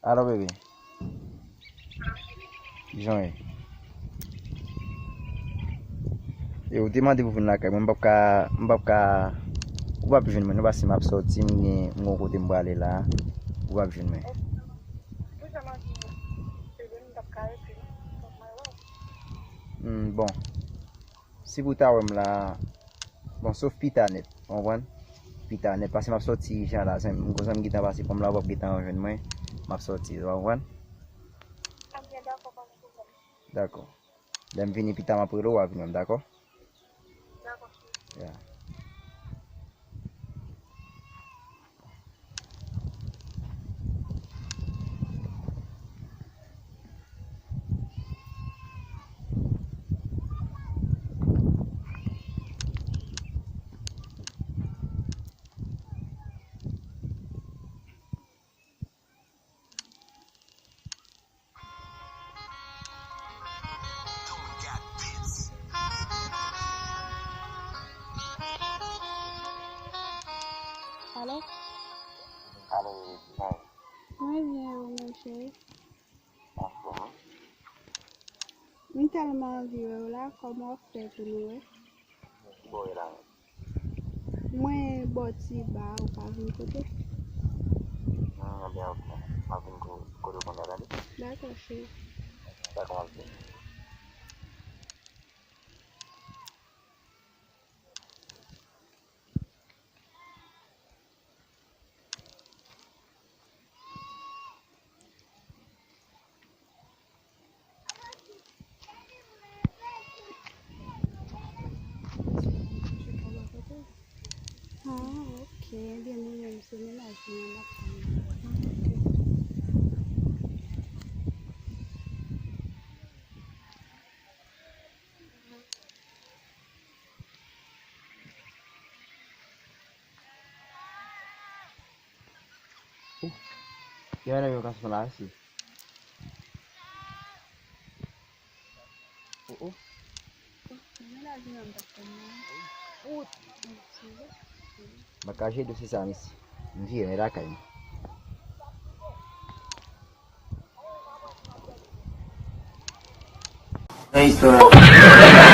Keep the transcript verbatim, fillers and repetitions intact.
Alo, bebe. Kijan w ye? E ou te mande pou vin lakay mwen, m p ap ka, m p ap ka, ou p ap jwenn mwen, non, paske m ap sòti, m gen, m gen yon kote m prale la, ou p ap jwenn mwen. Hmm, bon. Si pou ta wè m la, bon, sof pita nèt, ou konprann? Pita nèt, paske m ap sòti jan la, m konn sa m gentan pase pran m la, ou p ap gentan jwenn mwen, m ap sòti, ou konprann? Dakò. Lè m vini pita, m ap rele w, w a vin wè m, dakò? Ya. Alo? Alo, May. Mwen byen, ou menm, cheri? Anfòm, wi. M tèlman anvi wè w la, kòman w fè pou nou wè? Ki bò w ye la menm? Mwen bò Tiba, ou ka vin kote? Hmm, ebyen, ok. M ap vin ko-, kote w konn la, tande? Dakò, cheri. Dakò, m ap vini. Ah, ok. Ebyen, mwen menm, se mennaj mwen an m ap tann. Oh, gen yon nèg yo ka sot la isi. Oh, oh. Mennaj mwen an m t ap tann nan. Oh. M ap ka jere dosye sa a, mesye. M vire, men lakay mwen. Nan istwa.